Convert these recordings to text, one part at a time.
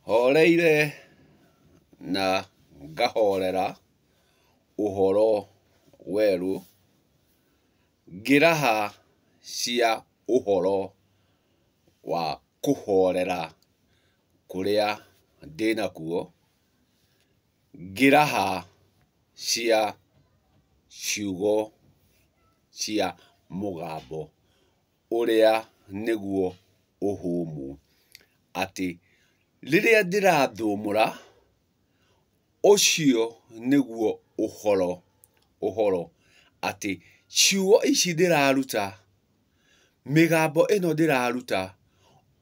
Horeire na ngahorera ũhoro werũ, ngĩraha cia ũhoro wa kũhorera kũrĩa ndĩnakuo, ngĩraha cia ciugo cia mũgambo ũrĩa nĩguo ũhũmũ, atĩ rĩrĩa ndĩrathũmũra, ũcio nĩguo ũhoro, ũhoro atĩ ciugo ici ndĩraruta, mĩgambo ĩno ndĩraruta,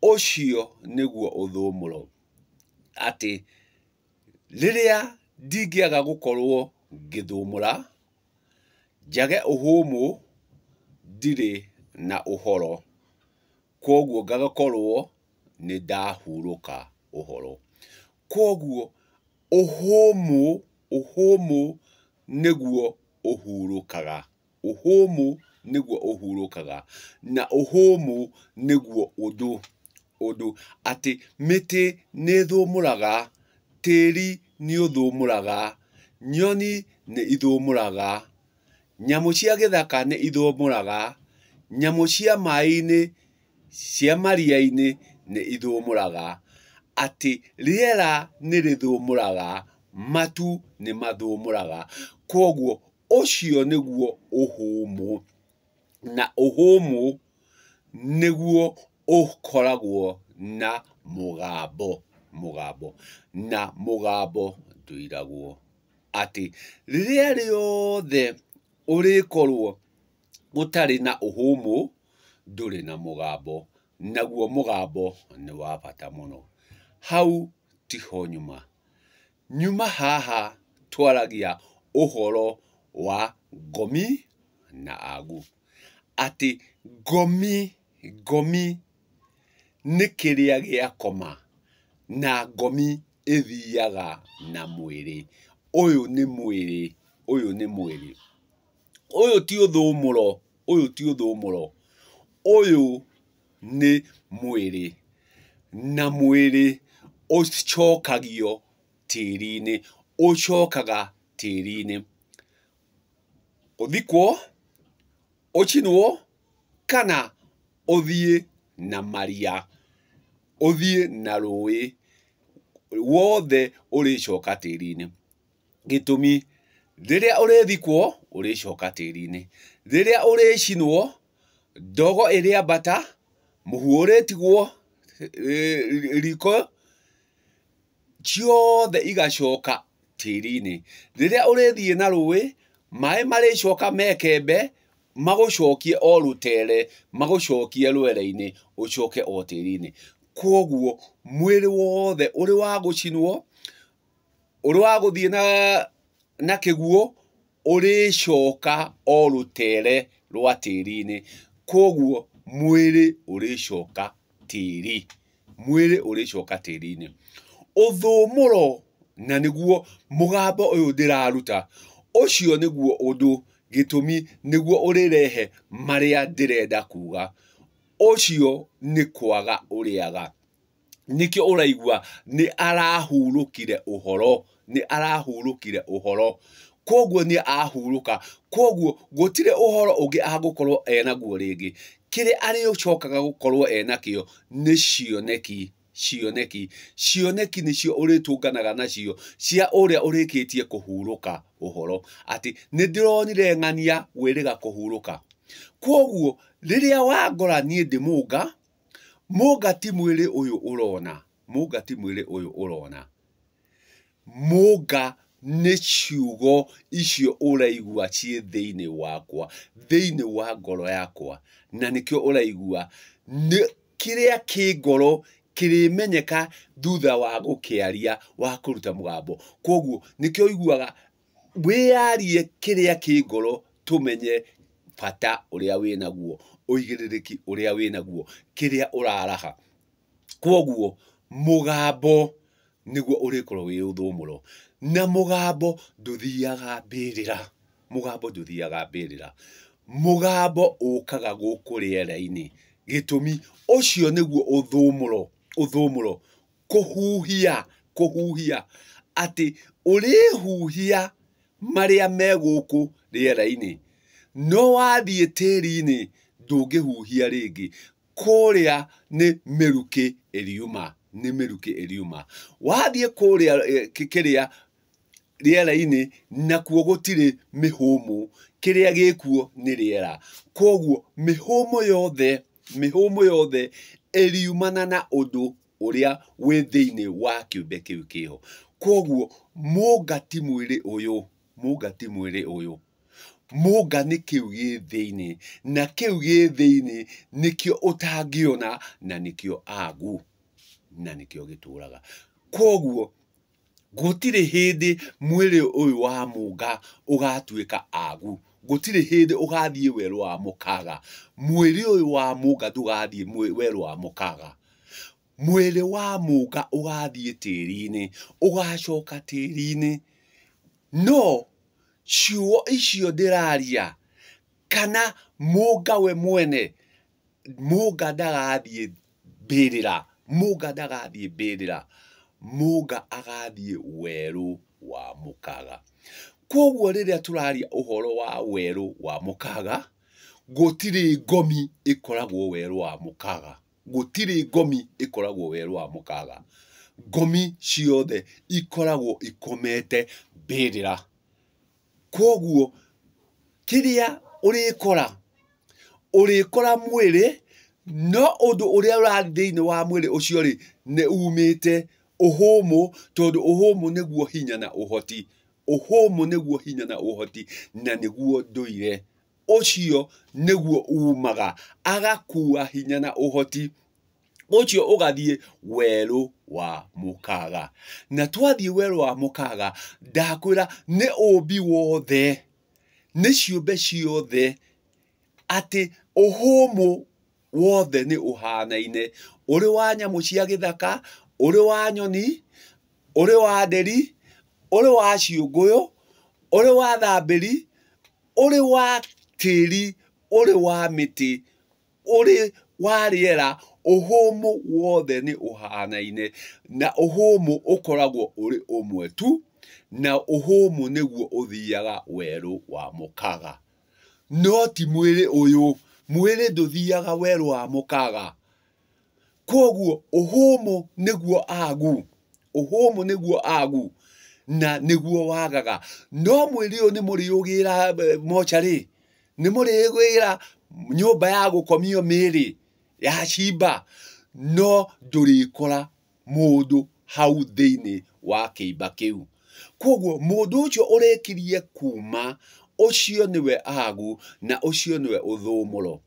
ũcio nĩguo ũthũmũro, atĩ rĩrĩa ndingĩaga gũkorwo ngĩthũmũra, njage ũhũmũ, ndirĩ na ũhoro, kwoguo ngakorwo nĩ ndahurũka ũhoro. Kwoguo ũhũmũ, ũhũmũ nĩguo ũhurũkaga, ũhũmũ nĩguo ũhurũkaga, na ũhũmũ nĩguo ũndũ, ũndũ atĩ mĩtĩ nĩ ĩthũmũraga, tĩri nĩ ũthũmũraga, nyoni nĩ ithũmũraga, nyamũ cia gĩthaka nĩ ithũmũraga, nyamũ cia maĩ-inĩ, cia maria-inĩ nĩ ithũmũraga, atĩ rĩera nĩ rĩthũmũraga, matu nĩ mathũmũraga. Kwoguo ũcio nĩguo ũhũmũ, na ũhũmũ nĩguo ũkoragwo na mũgambo, mũgambo, na mũgambo ndũiragwo. Atĩ rĩrĩa rĩothe ũrĩkorwo ũtarĩ na ũhũmũ, ndũrĩ na mũgambo, naguo mũgambo nĩ wa bata mũno. Hau tiho nyuma. Nyuma haha twaragia ũhoro wa ngomi na agu. Atĩ ngomi, ngomi nĩ kĩrĩa gĩakoma, na ngomi ĩthiaga na mwĩrĩ. Ũyũ nĩ mwĩrĩ, ũyũ nĩ mwĩrĩ. Ũyũ ti ũthũmũro, ũyũ ti ũthũmũro, ũyũ nĩ mwĩrĩ, na mwĩrĩ ũcokagio tĩri-inĩ, ũcokaga tĩri-inĩ. Ũthikwo, ũcinwo, kana ũthiĩ na maria, ũthiĩ na rũĩ, wothe ũrĩcoka tĩri-inĩ. Gĩtũmi, rĩrĩa ũrĩthikwo, ũrĩcoka tĩri-inĩ. Rĩrĩa ũrĩcinwo, ndogo ĩrĩambata, mũhu ũrĩtigwo riko, ciothe igacoka tĩri-inĩ. Rĩrĩa ũrĩthiĩ na rũĩ, maĩ marĩcoka mekembe, magũcokie o rũtere, magũcokie rwere-inĩ, ũcoke o tĩri-inĩ. Kwoguo mwĩrĩ wothe ũrĩ wa gũcinwo, ũrĩ wa gũthiĩ na kĩguũ, ũrĩcoka o rũtere rwa tĩri-inĩ. Kwoguo mwĩrĩ ũrĩcoka tĩri, mwĩrĩ ũrĩcoka tĩri-inĩ. Ũthũmũro, na nĩguo mũgambo ũyũ ndĩraruta, ũcio nĩguo ũndũ, gĩtũmi nĩguo ũrĩrehe marĩa ndĩrenda kuga. Ũcio nĩ kwaga ũrĩaga. Nĩkĩo ũraigua nĩ arahurũkire ũhoro, nĩ arahurũkire ũhoro. Kwoguo nĩ ahurũka, kwoguo gũtirĩ ũhoro ũngĩ agũkorwo enaguo rĩngĩ. Kĩrĩa arĩcokaga gũkorwo enakĩo nĩ cioneki, cioneki. Cioneki nĩcio ũrĩtũnganaga nacio cia ũrĩa ũrĩkĩtie kũhurũka ũhoro. Atĩ nĩ ndĩronire ng'ania wĩrĩga kũhurũka. Kwoguo rĩrĩa wangora niĩ ndĩ mũnga, mũnga ti mwĩrĩ ũyũ ũrona, mũnga ti mwĩrĩ ũyũ ũrona. Mũnga nĩ ciugo icio ũraigua ciĩ thĩinĩ wakwa, thĩinĩ wa ngoro yakwa, na nĩkĩo ũraigua nĩ kĩrĩa kĩ ngoro kĩrĩmenyeka thutha wa gũkĩaria, wa kũruta mũgambo. Kwoguo nĩkĩo ũiguaga wĩyarie kĩrĩa kĩ ngoro tũmenye bata ũrĩa wĩnaguo, ũigĩrĩrĩki ũrĩa wĩnaguo, kĩrĩa ũraraha. Kwoguo mũgambo nĩguo ũrĩkorwo wĩ ũthũmũro, na mũgambo ndũthiaga mbĩrĩra, mũgambo ndũthiaga mbĩrĩra. Mũgambo ũkaga gũkũ rĩera-inĩ, gĩtũmi ũcio nĩguo ũthũmũro, ũthũmũro. Kũhuhia, kũhuhia atĩ ũrĩhuhia marĩa me gũkũ rĩera-inĩ, no wathiĩ tĩri-inĩ ndũngĩhuhia rĩngĩ. Kũrĩa nĩ mĩrukĩ ĩriuma, nĩ mĩrukĩ ĩriuma. Wathiĩ kũrĩa kĩrĩa rĩera-inĩ nakuo gũtirĩ mĩhũmũ, kĩrĩa gĩkuo nĩ rĩera. Kwoguo mĩhũmũ yothe, mĩhũmũ yothe ĩriumana na ũndũ ũrĩa wĩ thĩinĩ wa kĩũmbe kĩu kĩho. Kwoguo mũnga ti mwĩrĩ ũyũ, mũnga ti mwĩrĩ ũyũ. Mũnga nĩ kĩu gĩ thĩinĩ, na kĩu gĩ thĩinĩ nĩkĩo ũtangĩona na nĩkĩo agu, na nĩkĩo gĩtũraga. Kwoguo gũtirĩ hĩndĩ mwĩrĩ ũyũ wa mũnga ũgatuĩka agu, gũtirĩ hĩndĩ ũgathiĩ werũ wa mũkaga. Mwĩrĩ ũyũ wa mũnga ndũgathiĩ werũ wa mũkaga. Mwĩrĩ wa mũnga ũgathiĩ tĩri-inĩ, ũgacoka tĩri-inĩ. No ciugo icio ndĩraria, kana mũnga we mwene, mũnga ndagathiĩ mbĩrĩra, mũnga ndagathiĩ mbĩrĩra, mũnga agathiĩ werũ wa mũkaga. Kwoguo rĩrĩa tũraria ũhoro wa werũ wa mũkaga, gũtirĩ ngomi ĩkoragwo werũ wa mũkaga. Gũtirĩ ngomi ĩkoragwo werũ wa mũkaga. Ngomi ciothe ikoragwo ikomete mbĩrĩra. Kwoguo kĩrĩa ũrĩkora, ũrĩkora mwĩrĩ, no ũndũ ũrĩa ũrathiĩ thĩinĩ wa mwĩrĩ ũcio rĩ, nĩ umĩte ũhũmũ, tondũ ũhũmũ nĩguo hinya na ũhoti. Ũhũmũ nĩguo hinya na ũhoti, na nĩguo ndũire. Ũcio nĩguo umaga, agakua hinya na ũhoti ũcio ũgathiĩ werũ wa mũkaga. Na twathiĩ werũ wa mũkaga, ndakwĩra nĩ ũmbi wothe, nĩ ciũmbe ciothe, atĩ ũhũmũ wothe nĩ ũhanaine, ũrĩ wa nyamũ cia gĩthaka, ũrĩ wa nyoni, ũrĩ wa nderi, ũrĩ wa ciũngũyũ, ũrĩ wa thambĩri, ũrĩ wa tĩri, ũrĩ wa mĩtĩ, ũrĩ wa rĩera, ũhũmũ wothe nĩ ũhanaine, na ũhũmũ ũkoragwo ũrĩ ũmwe tu, na ũhũmũ nĩguo ũthiaga werũ wa mũkaga. No ti mwĩrĩ ũyũ, mwĩrĩ ndũthiaga werũ wa mũkaga. Kwoguo ũhũmũ nĩguo agu, ũhũmũ nĩguo agu, na nĩguo wagaga. No mwĩrĩ ũyũ nĩ mũrĩũgĩra mocarĩ, nĩ mũrĩũgĩra nyũmba ya gũkomio mĩĩrĩ ya cimba, no ndũrĩkora mũndũ hau thĩinĩ wa kĩimba kĩu. Kwoguo mũndũ ũcio ũrĩkirie kuma, ũcio nĩwe agu, na ũcio nĩwe ũthũmũro,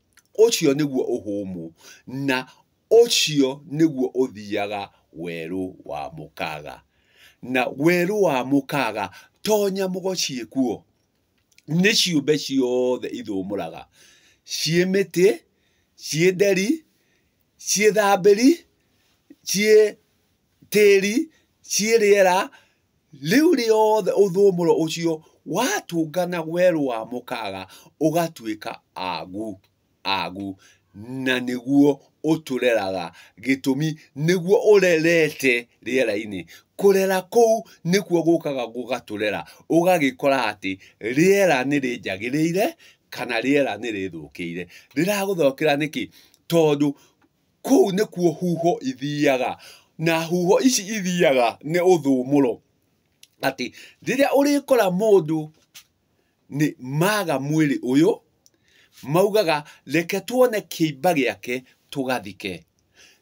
ũcio nĩguo ũhũmũ, na ũcio nĩguo ũthiaga werũ wa mũkaga. Na werũ wa mũkaga to nyamũgo ciĩkuo, nĩ ciũmbe ciothe ithũmũraga, ciĩ mĩtĩ, ciĩ nderi, ciĩ thambĩri, ciĩ tĩri, ciĩ rĩera, rĩu rĩothe ũthũmũro ũcio watũngana werũ wa mũkaga ũgatuĩka agu, agu, na nĩguo ũtũreraga. Gĩtũmi nĩguo ũrerete rĩera-inĩ. Kũrera kũu nĩkuo gũkaga gũgatũrera, ũgagĩkora atĩ rĩera nĩ rĩnjagĩrĩire kana rĩera nĩ rĩthũkĩire. Rĩragũthũkĩra nĩkĩ? Tondũ kũu nĩkuo huho ithiaga, na huho ici ithiaga nĩ ũthũmũro. Atĩ rĩrĩa ũrĩkora mũndũ nĩ maga mwĩrĩ ũyũ, maugaga reke tuone kĩimba gĩake tũgathike,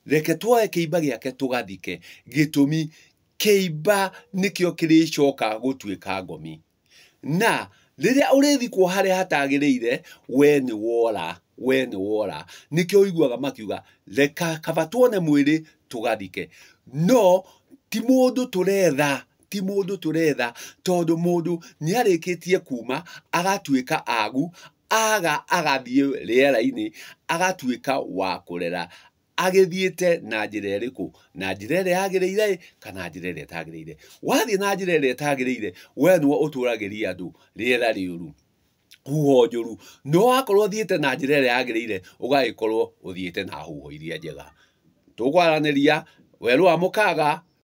reke tuoe kĩimba gĩake tũgathike. Gĩtũmi kĩimba nĩkĩo kĩrĩcoka gũtuĩka ngomi. Na rĩrĩa ũrĩthikwo harĩa hatagĩrĩire, we nĩ wora, we nĩ wora. Nĩkĩo ũiguaga makiuga reka kaba tuone mwĩrĩ tũgathike. No ti mũndũ tũretha, ti mũndũ tũretha, tondũ mũndũ nĩ arĩkĩtie kuma agatuĩka agu, aga agathiĩ rĩera-inĩ, agatuĩka wa kũrera. Agĩthiĩte na njĩra ĩrĩkũ? Na njĩra ĩrĩa yagĩrĩire kana njĩra ĩrĩa ĩtagĩrĩire? Wathiĩ na njĩra ĩrĩa ĩtagĩrĩire, we nĩwe ũtũragĩria andũ rĩera rĩũru, huho njũru. No wakorwo ũthiĩte na njĩra ĩrĩa yagĩrĩire, ũgagĩkorwo ũthiĩte na huho iria njega. Tũkwaranĩria Werũ wa Mũkaga.